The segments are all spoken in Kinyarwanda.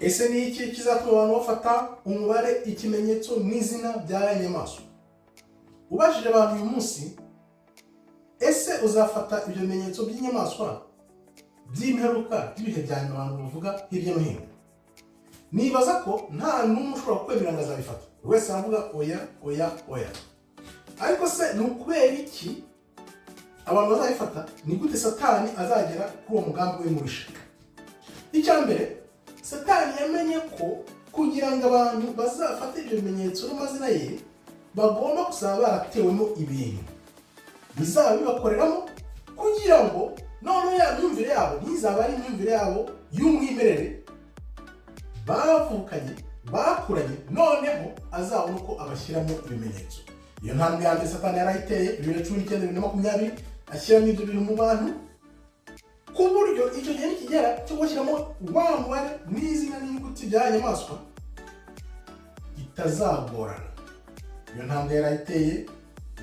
Ese ni iki kizatuma abantu bafata umubare, ikimenyetso n'izina bya nyamaswa? Ubajije abantu uyu munsi: "Ese uzafata ibyo bimenyetso by'inyamaswa by'imperuka, by'ibihe bya nyuma abantu bavuga hirya no hino?" Nibaza ko nta n'umwe ushobora kwemera ngo azabifata. Buri wese aravuga: "Oya, oya, oya." Ariko se ni ukubera iki abantu bazabifata? Ni gute Satani azagera kuri uwo mugambi we mubisha? Icya mbere, Satani yamenye ko kugira ngo abantu bazafate ibyo bimenyetso n'amazina ye, bagomba kuzaba baratewemo ibintu bizaba bibakoreramo, kugira ngo noneho ya myumvire yabo ntizaba ari imyumvire yabo y'umwimerere bavukanye, bakuranye. Noneho azabona uko abashyiramo ibimenyetso. Iyo ntambwe ya mbere Satani yarayiteye 2019, 2020, ashyiramo ibyo bintu mu bantu, ku buryo icyo gihe nikigera cyo gushyiramo wa mubare n'izina n'inyuguti bya nyamaswa bitazagorana. Iyo ntambwe yarayiteye.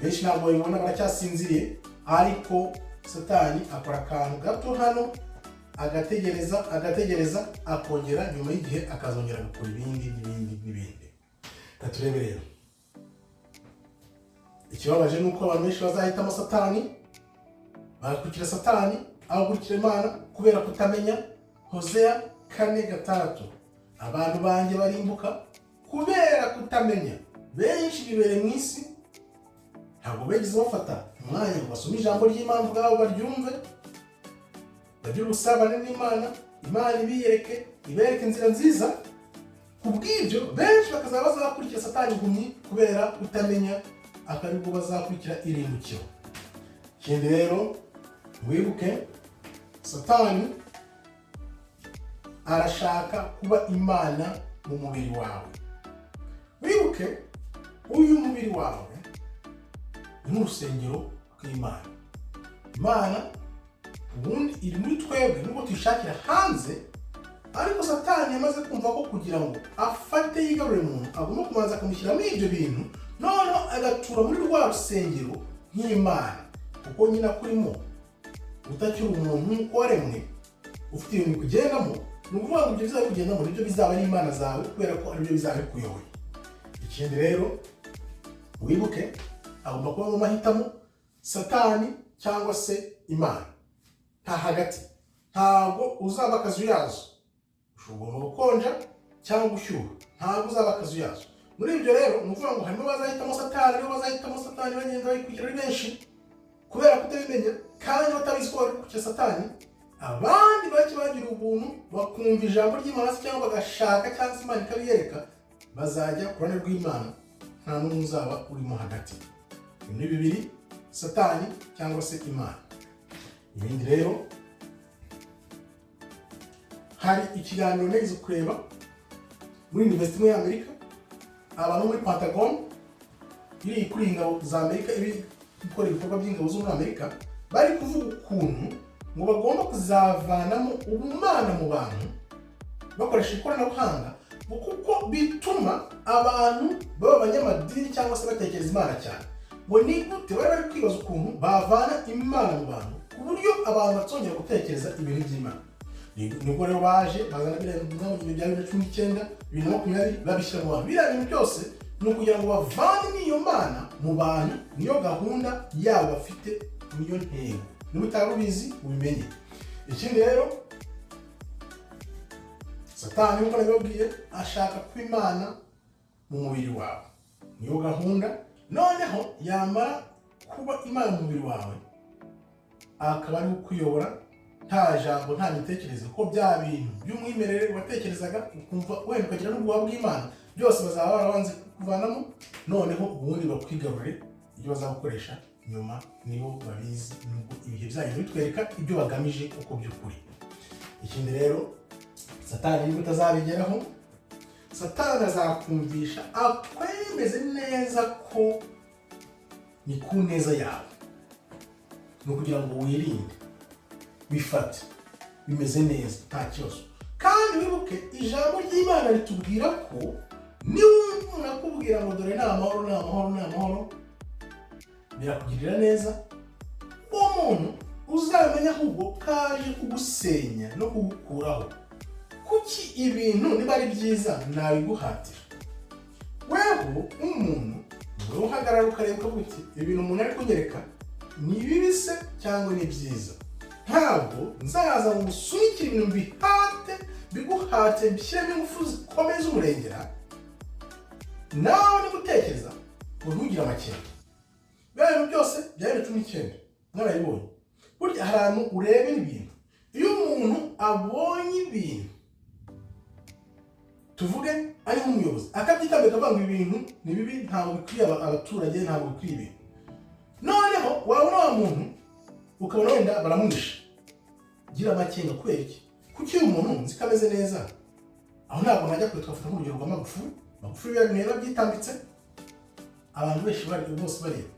Benshi ntabwo babibona, baracyasinziriye. Ariko Satani akora akantu gato hano, agategereza, agategereza, akongera nyuma y'igihe akazongera gukora ibindi n'ibindi n'ibindi. Reka turebe rero. Ikibabaje ni uko abantu benshi bazahitamo Satani, bagakurikira Satani aho gukurikira Imana, kubera kutamenya. Hozeya 4:6: "Abantu banjye barimbuka kubera kutamenya." Benshi bibereye mu isi, ntabwo bigeze bafata umwanya ngo basome ijambo ry'Imana ubwabo, baryumve, bagire ubusabane n'Imana, Imana ibiyereke, ibereke inzira nziza. Ku bw'ibyo, benshi bakazaba bazakurikira Satani impumyi kubera kutamenya, akaba bazakurikira irimbukiro. Ikindi rero wibuke, Satani arashaka kuba Imana mu mubiri wawe. Wibuke, uyu mubiri wawe ni nk'urusengero rw'Imana. Imana ubundi iri muri twebwe, nubwo tuyishakira hanze. Ariko Satani yamaze kumva ko kugira ngo afate yigarure umuntu, agomba kubanza akamushyiramo ibyo bintu, noneho agatura muri rwa rusengero nk'Imana. Kuko nyine akurimo, utakiri umuntu nk'uko waremwe, ufite ibintu bikugendamo. Ni ukuvuga ngo ibyo bizaba bikugendamo nibyo bizaba ari imana zawe, kubera ko aribyo bizaba bikuyoboye. Ikindi rero wibuke, agomba kuba mu mahitamo: Satani cyangwa se Imana, nta hagati. Ntabwo uzaba akazuyazo, ugomba gukonja cyangwa gushyuha, ntabwo uzaba akazuyazo. Muri ibyo rero, ni ukuvuga ngo harimo bazahitamo Satani. Nibo bazahitamo Satani, bagenda bayikurikira ari benshi kubera kutabimenya kandi batabizi ko bari gukurikira Satani. Abandi bake bagira ubuntu, bakumva ijambo ry'Imana se, cyangwa bagashaka, cyangwa se Imana ikabiyereka, bazajya ku ruhande rw'Imana. Nta n'umwe uzaba urimo hagati. Ni muri bibiri: Satani cyangwa se Imana. Ibindi rero, hari ikiganiro nageze kureba muri university imwe y'Amerika, abantu muri Pentagon iri kuri ingabo za Amerika, iri gukora ibikorwa by'ingabo zo muri Amerika, bari kuvuga ukuntu ngo bagomba kuzavanamo ubumana mu bantu bakoresha ikoranabuhanga, ngo kuko bituma abantu baba abanyamadini cyangwa se batekereza Imana cyane. Ngo ni gute? Bari kwibaza ukuntu bavana Imana mu bantu, ku buryo abantu batongera gutekereza ibintu by'Imana. Nibwo rero baje bazana biriya bintu bya 2019, 2020, babishyira mu bantu. Biriya bintu byose ni ukugira ngo bavane n'iyo mana mu bantu. Niyo gahunda yabo bafite, niyo ntego. Niba utari ubizi, ubimenye. Ikindi rero, Satani, nk'uko nabibabwiye, ashaka kuba Imana mu mubiri wawe, niyo gahunda. Noneho yamara kuba Imana mu mubiri wawe, akaba ari ukuyobora, nta jambo, nta mitekerereze, ko bya bintu by'umwimerere watekerezaga, ukumva wenda ukagira n'ubwoba bw'Imana, byose bazaba barabanze kuvanamo. Noneho ubundi bakwigarurire. Ibyo bazagukoresha nyuma nibo babizi, nubwo ibihe byanyu bitwereka ibyo bagamije uko by'ukuri. Ikindi rero, Satani niba utazabigeraho, Satani azakumvisha, akwemeze neza ko ni ku neza yawe, ni ukugira ngo wirinde, bifate, bimeze neza, nta kibazo. Kandi wibuke, ijambo ry'Imana ritubwira ko niwumva umuntu akubwira ngo "Dore ni amahoro, ni amahoro, ni amahoro," birakugirira neza, uwo muntu uzamenya ahubwo kaje kugusenya no kugukuraho. Kuki ibintu niba ari byiza nabiguhatira? Weho nk'umuntu, wowe uhagarara ukareba, ukavuga uti: "Ibintu umuntu ari kunyereka ni bibi se cyangwa ni byiza?" Ntabwo nzaza ngo ngusunikire ibintu, mbihate, biguhate, mbishyiremo ingufu zikomeye z'umurengera. Nawe niba utekereza ngo ntugire amakenga, biriya bintu byose bya 2019 mwarabibonye. Burya hari ahantu urebera ibintu. Iyo umuntu abonye ibintu, tuvuge ari nk'umuyobozi, akabyitambika akavuga ngo ibintu ni bibi, ntabwo bikwiye abaturage, ntabwo bikwiye ibintu, noneho wabona wa muntu ukabona wenda baramwishe, gira amakenga. Kubera iki? Kuki uyu muntu nzi ko ameze neza? Aho ntabwo najya kure, twafata nk'urugero rwa Magufuli. Magufuli biriya bintu yarabyitambitse, abantu benshi bari bose bareba.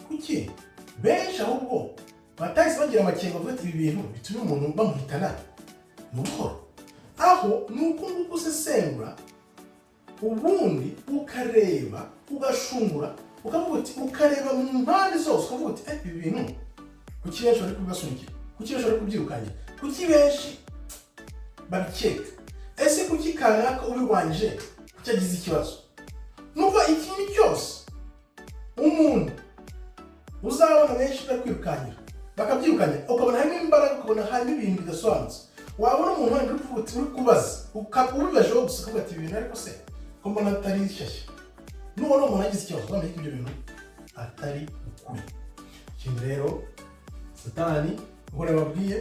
Kuki benshi ahubwo batahise bagira amakenga, bavuga ati: "Ibi bintu bituma umuntu bamuhitana ni ubuhoro"? Aho ni uko nguko usesengura, ubundi ukareba, ugashungura, ukavuga uti, ukareba mu mpande zose, ukavuga uti: "Ibi bintu kuki benshi bari kubibasunikira? Kuki benshi bari kubyirukangira? Kuki benshi babikeka? Ese kuki kanaka ubirwanyije, kuki agize ikibazo?" Nuko ikintu cyose umuntu uzabona benshi bari kwirukankira, bakabyirukankira, ukabona harimo imbaraga, ukabona harimo ibintu bidasobanutse, wabona umuntu wenda uri kuvuga uti, uri kubaza, ubibajeho gusa, ukavuga ati: "Ibi bintu ariko se ko mbona atari shyashya?" Nubona umuntu agize ikibazo, uzamenye ko ibyo bintu atari ukuri. Ikindi rero, Satani, ubwo nababwiye,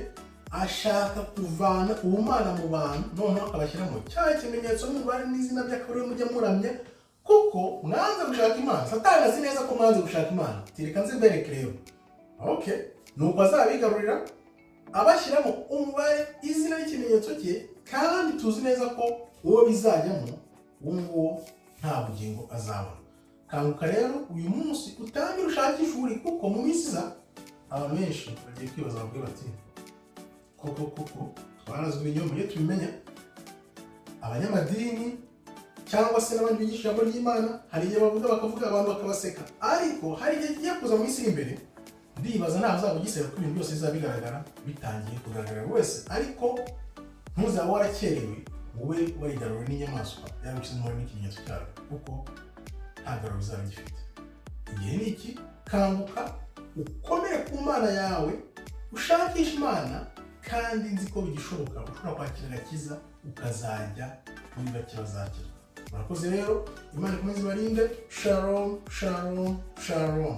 ashaka kuvana ubumana mu bantu, noneho akabashyiramo cya kimenyetso n'umubare n'izina by'akarere mujya muramya, kuko mwanze gushaka Imana. Satani azi neza ko mwanze gushaka Imana. Ati: "Reka nze mbereke rero." Okay, nuko azabigarurira abashyiramo umubare, izina n'ikimenyetso cye, kandi tuzi neza ko uwo bizajyamo, uwo nguwo nta bugingo azabona. Kanguka rero uyu munsi, utangire ushakishe ukuri, kuko mu minsi iza abantu benshi bagiye kwibaza, bavuge bati: "Koko koko twarazwe ibinyoma." Iyo tubimenya, abanyamadini cyangwa se n'abandi bigisha ijambo ry'Imana, hari igihe bavuga, bakavuga, abantu bakabaseka, ariko hari igihe kigiye kuza mu minsi iri imbere, ndibaza ntawe uzaba ugiseka, ko ibintu byose bizaba bigaragara, bitangiye kugaragarira buri wese. Ariko ntuzaba warakerewe ngo ube warigaruriwe n'inyamaswa yarabishyizemo n'ikimenyetso cyayo, kuko nta garuro bizaba gifite. Igihe ni iki: kanguka, ukomere ku Mana yawe, ushakishe Imana, kandi nzi ko bigishoboka, ushobora kwakira agakiza, ukazajya muri bake bazakira. Murakoze rero, Imana ikomeze ibarinde. Shalom, shalom, shalom.